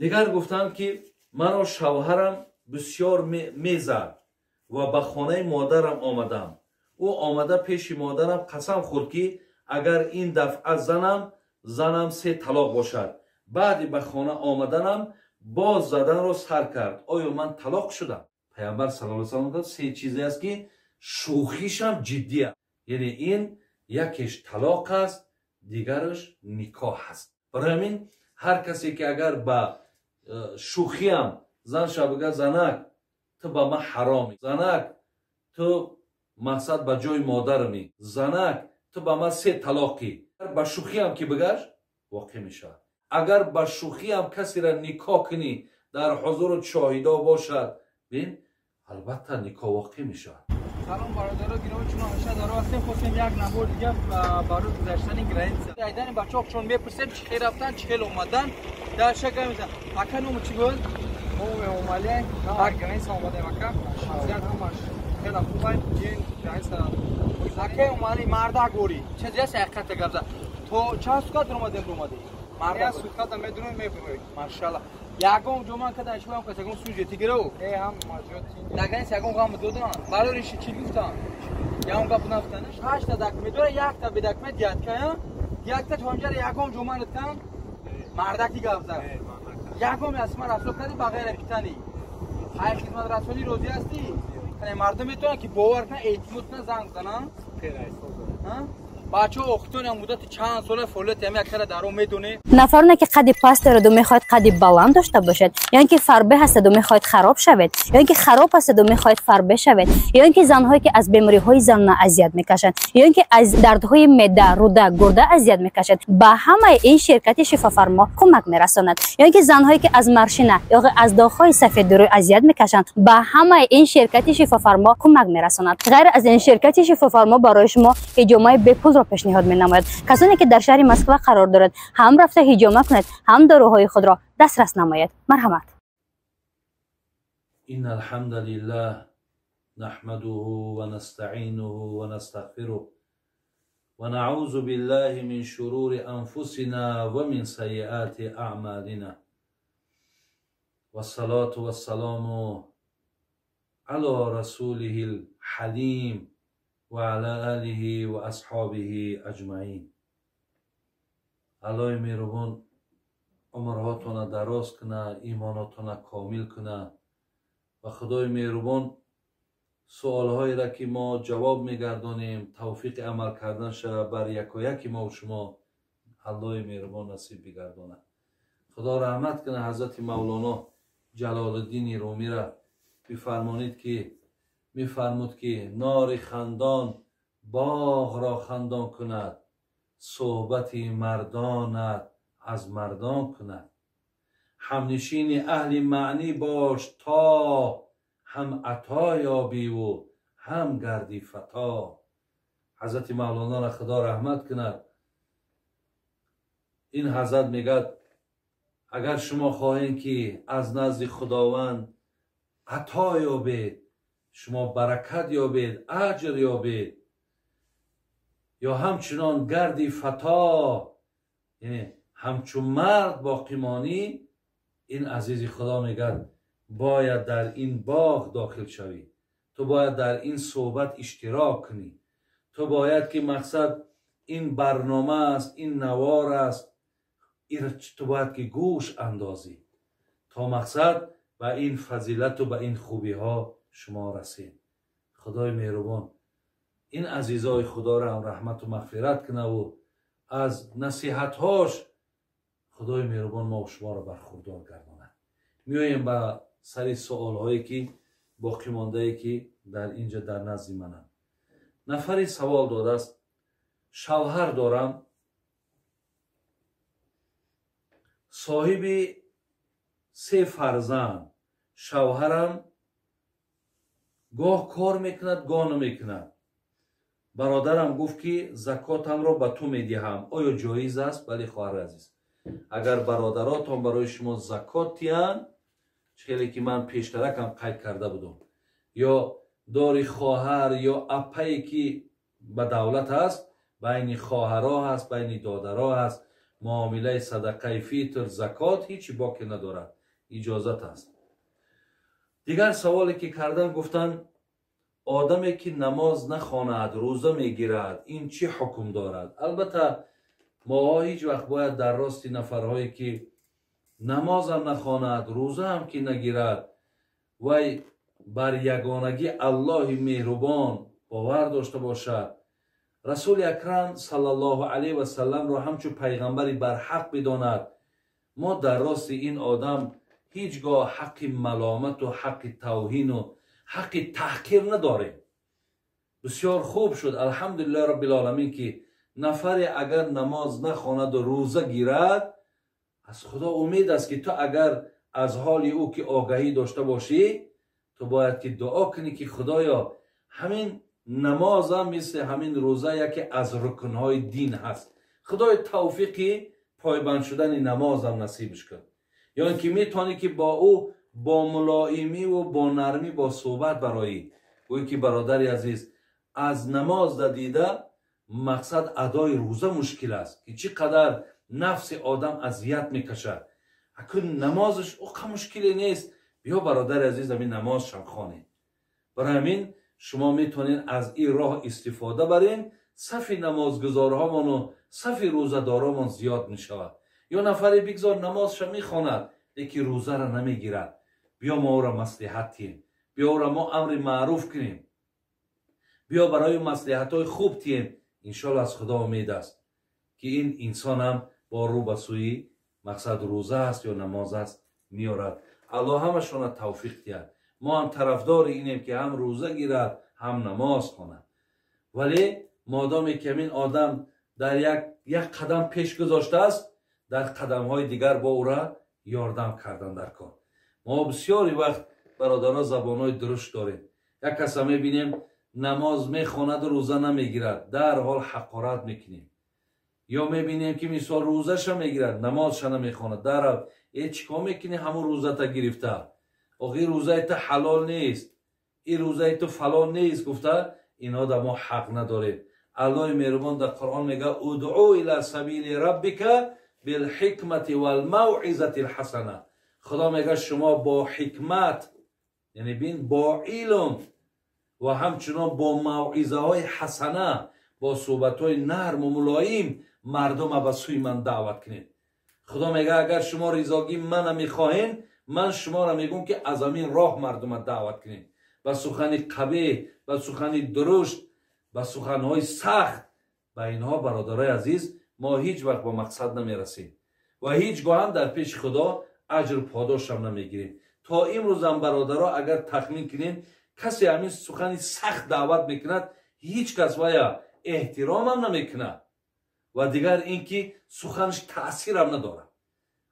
Дигар гуфтанд, ки маро шавҳарам бисёр мезад ва ба хонаи модарам омадам. Ӯ омада пеши модарам қасам хӯрд, ки агар ин дафъа занам се талоқ бошад. Баъди ба хона омаданам боз заданро сар кард. Оё ман талоқ шудам? Пайғамбар саллаллоҳу алайҳи васаллам гуфт, се чизе аст, ки шӯхишам ҷиддӣ аст. Яъне ин якеш талоқ аст, дигараш никоҳ аст. Барои ҳамин ҳар касе ки агар ба шӯхиам зан ша бигӯяд, занак ту ба ман ҳаромӣ, занак ту мақсад ба ҷои модарамӣ, занак ту ба ман се талоқӣ, ба шӯхиам ки бигаш воқеъ мешавад. Агар ба шӯхиам касеро никоҳ кунӣ, дар ҳузуру шоҳидо бошад, бин, албатта никоҳ воқеъ мешавад. Салом бародаро, гиромӣ, чун ҳамеша дар роҳ ҳастем, хостем як навор дига барои гузаштани граница. Айдани бачаҳо чун мепурсем, чӣ хел рафтан, чӣ хел омадан, дар шака мезан. Ака, ному чӣ буд? Номи Омале, дар граница омадем, ака. Вазъият ҳамаш хеле хуб аст, ин граница. Акаи Омалӣ, мардак горӣ. Чизе аст, ҳақиқата гап зад. То чанд сутка дуромадем, омадем? Мардак суткада медуроем, мебуроем. Машалла. Ягон ҷо ман кадан шумо кас ягон сужети гирав? Э, ҳам маҷот. Дар граница ягон ғам додан? Барои риши чӣ гуфтан? Ягон гап нафтан? Ҳашта документ дора, якта бе документ дятка, я? Якта то ҳамҷара ягон ҷо ман кан? Мардаки гап зад. Ягон аз ман расо кардӣ ба ғайр питани. Ҳай, хизматрасонӣ розӣ ҳастӣ? Яъне мардум метавонанд, ки бовар кунанд, эътимод кунанд, занг зананд? Бачаҳо, охитон ям муддати чанд сола фаъолияти ҳами якхела дар роҳ медонед. Нафароне ки қадди паст дораду мехоҳад қадди баланд дошта бошад, ё ин ки фарбе ҳастаду мехоҳед хароб шавед, ё ин ки хароб ҳастаду мехоҳед фарбе шавед, ё ин ки занҳое ки аз бемориҳои занона азият мекашанд, ё ин ки аз дардҳои меъда, рӯда, гурда азият мекашанд, ба ҳамаи ин ширкати Шифофармо кӯмак мерасонад. Ё ин ки занҳое ки аз морщина ё аз доғҳои сафеди рӯй азият мекашанд, ба ҳамаи ин ширкати Шифофармо кӯмак мерасонад. Ғайр аз ин, ширкати Шифофармо барои шумо ҳиҷомаи бепулро пешниҳод менамояд. Касоне ки дар шаҳри Москва қарор дорад, ҳам рафта ҳиҷома кунед, ҳам доруҳои худро дастрас намоед. Марҳамат. إن الحمد لله نحمده ونستعينه ونستغفره ونعوذ بالله من شرور أنفسنا ومن سيئات أعمالنا، والصلاة والسلام على رسوله الحليم وعلى آله وأصحابه أجمعين. Аллоҳи меҳрубон умрҳотона дароз куна, имонотона комил куна ва Худои меҳрубон суолҳоеро ки мо ҷавоб мегардонем, тавфиқи амал карданша бар якояки мо шумо Аллоҳи меҳрубон насиб бигардонад. Худо раҳмат куна ҳазрати Мавлоно Ҷалолиддини Румира, бифармонид ки мефармуд, ки нори хандон боғро хандон кунад, суҳбати мардонат аз мардон кунад. Ҳамнишини аҳли маънӣ бош, то ҳам ато ёбиву ҳам гарди фато. Ҳазрати Мавлонора Худо раҳмат кунад. Ин ҳазрат мегӯяд, агар шумо хоҳем, ки аз назди Худованд ато ёбед, шумо баракат ёбед, аҷр ёбед ё ҳамчунон гарди фато, яъне ҳамчун мард боқӣ монӣ, ин азизи Худо мегӯяд, бояд дар ин боғ дохил шавӣ, ту бояд дар ин суҳбат иштирок кунӣ, ту бояд ки мақсад ин барнома аст, ин навор аст, ту бояд ки гӯш андозӣ, то мақсад ба ин фазилату ба ин хубиҳо шумо расед. Худои меҳрубон ин азизои Худоро ҳам раҳмату мағфират кунаву аз насиҳатҳош Худои меҳрубон мо шуморо бархурдор гардонад. Меоем ба сари суолҳое ки боқӣ мондае, ки дар инҷа дар назди мананд. Нафаре савол додааст: шавҳар дорам, соҳиби се фарзанд, шавҳарам гоҳ кор мекунад, гоҳ намекунад. Бародарам гуфт, ки закотамро ба ту медиҳам, оё ҷоиз аст? Бале, хоҳари азиз, агар бародаротон барои шумо закот диҳанд, хеле ки ман пештаракам қайд карда будам, ё дори хоҳар ё апае ки ба давлат аст, байни хоҳаро ҳаст, байни додаро ҳаст. Муомилаи садақаи фитр, закот ҳеҷ боке надорад, иҷозат аст. Дигар саволе ки кардан, гуфтанд одаме ки намоз нахонад, рӯза мегирад, ин чӣ ҳукм дорад? Албатта моҳо ҳеҷ вақт бояд дар рости нафарҳое ки намозам нахонад, рӯзаам ки нагирад, вай бар ягонагӣ Аллоҳи меҳрубон бовар дошта бошад, Расули Акрам саллаллоҳу алайҳи васалламро ҳамчун пайғамбари барҳақ бидонад, мо дар рости ин одам ҳеҷ гоҳ ҳаққи маломату ҳаққи тавҳину ҳаққи таҳқир надорем. Бисёр хуб шуд, алҳамдулиллаҳи роббил оламин, ки нафаре агар намоз нахонаду рӯза гирад, аз Худо умед аст ки ту агар аз ҳоли ӯ ки огаҳӣ дошта бошӣ, ту бояд ки дуо кунӣ ки Худоё, ҳамин намозам мисли ҳамин рӯза яке аз рукнҳои дин ҳаст, Худои тавфиқи пойбанд шудани намозам насибш кун. Ё ин ки метавонӣ ки бо ӯ бо мулоимиву бо нармӣ бо суҳбат бароӣ, гӯӣ ки бародари азиз, аз намоз дадида мақсад адои рӯза мушкил аст, ки чӣ қадар нафси одам азият мекашад. Акун намозаш оқа мушкиле нест, биё бародари азиз, ҳамин намозшам хонем. Барои ҳамин шумо метавонед аз ин роҳ истифода барен, сафи намозгузорҳомону сафи рӯзадоромон зиёд мешавад. Ё нафаре бигзор намозша мехонад, лекин рӯзаро намегирад, биё мо ӯро маслиҳат тиҳем, биё ӯро мо амри маъруф кунем, биё барои маслиҳатҳои хуб тиҳем. Иншоалло аз Худо умед аст ки ин инсонам бо рӯ ба сӯи мақсад рӯза аст ё намоз аст меорад. Аллоҳ ҳамашонро тавфиқ диҳад. Мо ҳам тарафдори инем ки ҳам рӯза гирад, ҳам намоз хонад, вале модоме ки ҳамин одам дар як қадам пеш гузоштааст, дар қадамҳои дигар бо ӯра ёрдам кардан дар кор. Мо бисёри вақт бародаро забонҳои дурушт дорем. Як каса мебинем намоз мехонаду рӯза намегирад, дарҳол ҳақорат мекунем. Ё мебинем ки мисол рӯзаша мегирад, намозша намехонад, дарҳол э чӣ кор мекунӣ ҳамун рӯзата гирифта, охи рӯзаи ту ҳалол нест, ин рӯзаи ту фалон нест, гуфта инҳо дар мо ҳақ надорем. Аллоҳи меҳрубон дар Қуръон мегӯяд: удъу ила сабили раббика билҳикмати валмавъизати лҳасана. Худо мегӯяд шумо бо ҳикмат, яъне бин бо илм ва ҳамчунон бо мавъизаҳои ҳасана, бо суҳбатҳои нарму мулоим мардума ба сӯи ман даъват кунед. Худо мегӯяд агар шумо ризогии мана мехоҳед, ман шуморо мегӯм ки аз ҳамин роҳ мардума даъват кунед. Ба сухани қабеҳ, ба сухани дурушт, ба суханҳои сахт, ба инҳо бародарои азиз мо ҳеҷ вақт ба мақсад намерасем ва ҳеҷ гоҳ ҳам дар пеши Худо аҷру подошам намегирем. То имрӯзам бародаро агар тахмин кунем, касе ҳамин сухани сахт даъват мекунад, ҳеҷ кас вая эҳтиромам намекунад ва дигар ин ки суханаш таъсирам надорад.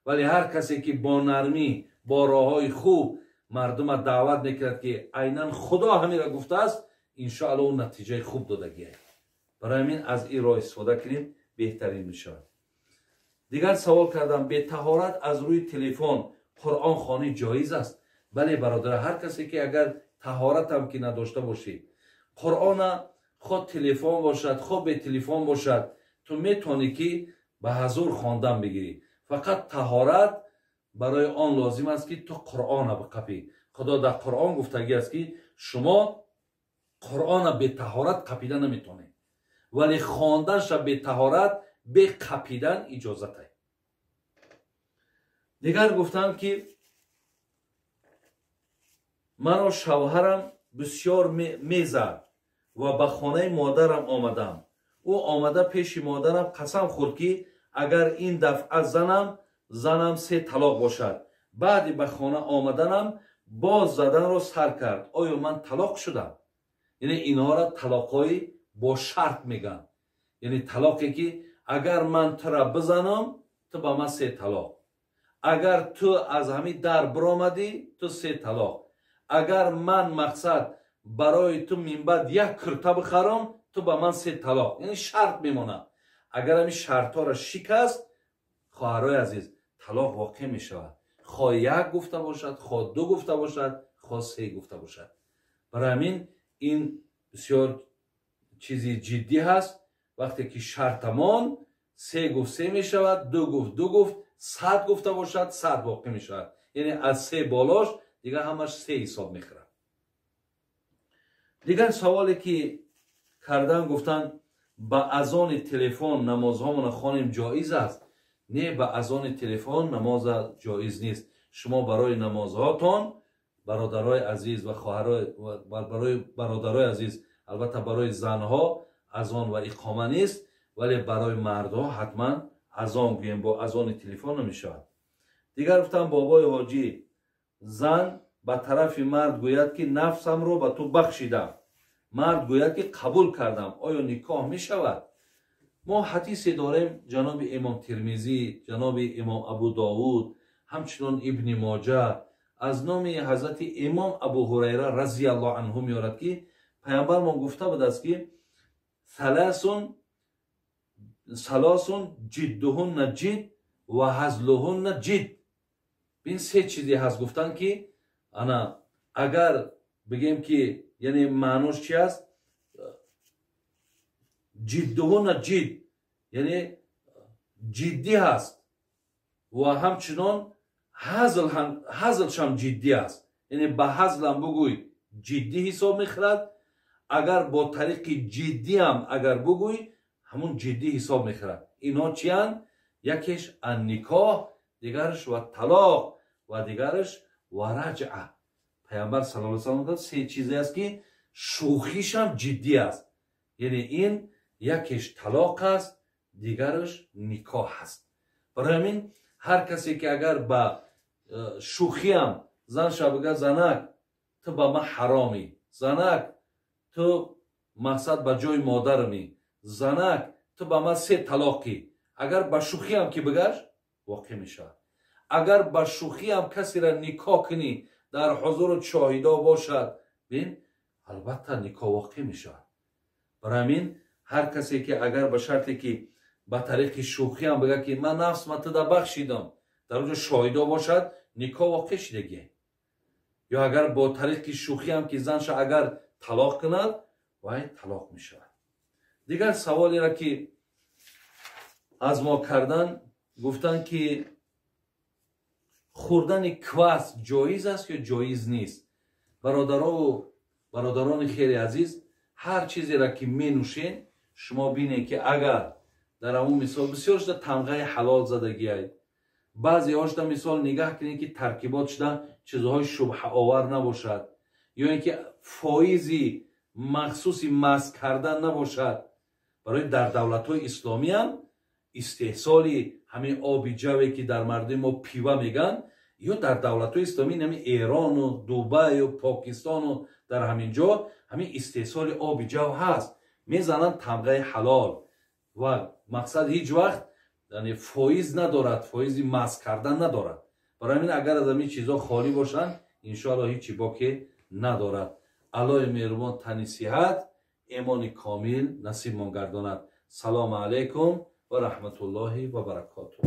Вале ҳар касе ки бо нармӣ, бо роҳҳои хуб мардума даъват мекунад ки айнан Худо ҳаминро гуфтааст, иншоалло ӯ натиҷаи хуб додагиад. Барои ҳамин аз ин роҳ истифода кунем, беҳтарин мешавад. Дигар савол кардам: бетаҳорат аз рӯи телефон Қуръон хонӣ ҷоиз аст? Бале бародар, ҳар касе ки агар таҳоратам ки надошта бошӣ, Қуръона хо телефон бошад, хо бетелефон бошад, ту метавонӣ ки ба ҳазур хондан бигирӣ. Фақат таҳорат барои он лозим аст ки ту Қуръона биқапӣ. Худо дар Қуръон гуфтагӣ аст ки шумо Қуръона бетаҳорат қапида наметавонед, вале хонданша бетаҳорат беқапидан иҷозат аст. Дигар гуфтанд ки маро шавҳарам бисёр мезад ва ба хонаи модарам омадам. Ӯ омада пеши модарам қасам хӯрд ки агар ин дафъа занам 3 талоқ бошад. Баъди ба хона омаданам боз заданро сар кард. Оё ман талоқ шудам? Яъне инҳоро талоқҳои бо шарт мегӯянд. Яъне талоқе ки агар ман тура бизанам, ту ба ман 3 талоқ. Агар ту аз ҳамин дар биромадӣ, ту 3 талоқ. Агар ман мақсад барои ту минбаъд як курта бихарам, ту ба ман 3 талоқ. Яъне шарт мемонад. Агар ҳамин шартҳоро шикаст, хоҳарои азиз, талоқ воқеъ мешавад. Хо 1 гуфта бошад, хо 2 гуфта бошад, хо 3 гуфта бошад. Барои ҳамин ин бисёр чизи ҷиддӣ ҳаст. Вақте ки шартамон 3 гуфт 3 мешавад, 2 гуфт 2 гуфт, 100 гуфта бошад 100 воқеъ мешавад. Яъне аз 3 болош дигар ҳамаш 3 ҳисоб мехӯрад. Дигар саволе ки кардан, гуфтан ба азони телефон намозҳомона хонем ҷоиз аст? Не, ба азони телефон намоз ҷоиз нест. Шумо барои намозҳотон, бародарои азиз ва хоҳарои, барои бародарои азиз, албатта барои занҳо азон ва иқома нест, вале барои мардҳо ҳатман азон гӯем, бо азони телефон намешавад. Дигар гуфтам бобои ҳоҷӣ, зан ба тарафи мард гӯяд ки нафсамро ба ту бахшидам, мард гӯяд ки қабул кардам, оё никоҳ мешавад? Мо ҳадисе дорем, ҷаноби имом Тирмизӣ, ҷаноби имом Абу Довуд, ҳамчунон Ибни Моҷа аз номи ҳазрати имом Абу Ҳурайра разияллоҳу анҳу меорад ки паямбармон гуфта будааст ки салосун ҷиддуҳунна ҷид ва ҳазлуҳунна ҷид. Бин, се чизе ҳаст гуфтан ки ана агар бигем ки яъне маънош чи аст? Ҷиддуҳунна ҷид, яъне ҷиддӣ ҳаст ва ҳамчунон ҳазлшам ҷиддӣ аст. Яъне ба ҳазлам бугӯй ҷиддӣ ҳисоб мехӯрад, агар бо тариқи ҷиддиам агар бугӯй ҳамун ҷиддӣ ҳисоб мехӯрад. Инҳо чиянд? Якеш анникоҳ, дигараш ва талоқ ва дигараш ва раҷъа. Паямбар саллаллоҳу алайҳи васаллам гуфт се чизе аст ки шӯхишам ҷиддӣ аст. Яъне ин якеш талоқ аст, дигараш никоҳ аст. Барои ҳамин ҳар касе ки агар ба шӯхиам зан ша бигӯяд занак ту ба ман ҳаромӣ, занак ту мақсад ба ҷои модарамӣ, занак ту ба ман се талоқӣ, агар ба шӯхиам ки бигаш воқеъ мешавад. Агар ба шӯхиам касеро никоҳ кунӣ дар ҳузуру шоҳидо бошад, бин, албатта никоҳ воқеъ мешавад. Барои ҳамин ҳар касе ки агар ба шарте ки ба тариқи шӯхиам бигӯяд ки ман нафс ма туда бахшидам, дар онҷо шоҳидо бошад, никоҳ воқеъ шидагӣ. Ё агар бо тариқи шӯхиам ки занша агар талоқ кунад, вай талоқ мешавад. Дигар саволеро ки аз мо кардан, гуфтанд ки хӯрдани квас ҷоиз аст ё ҷоиз нест? Бародарони хеле азиз, ҳар чизеро ки менӯшед, шумо бинед ки агар дар ҳамун мисол бисёр шуда тамғаи ҳалол задагиай, баъзеҳо шуда мисол нигаҳ кунед ки таркибот шуда чизҳои шубҳаовар набошад, ё ин ки фоизи махсуси маст кардан набошад. Барои дар давлатҳои исломиам истеҳсоли ҳамин оби ҷаве ки дар мардуми мо пива мегӯянд, ё дар давлатҳои исломӣ ҳамин Эрону Дубаю Покистону дар ҳамин ҷо ҳамин истеҳсоли оби ҷав ҳаст, мезананд тамғаи ҳалол ва мақсад ҳеҷ вақт яъне фоиз надорад, фоизи маст кардан надорад. Барои ҳамин агар аз ҳамин чизҳо холӣ бошанд, иншоаллоҳ ҳеҷ боке надорад. Аллоҳи меҳрубон тани сиҳат, имони комил насибмон гардонад. Салому алайкум ва раҳматуллоҳи ва баракотуҳ.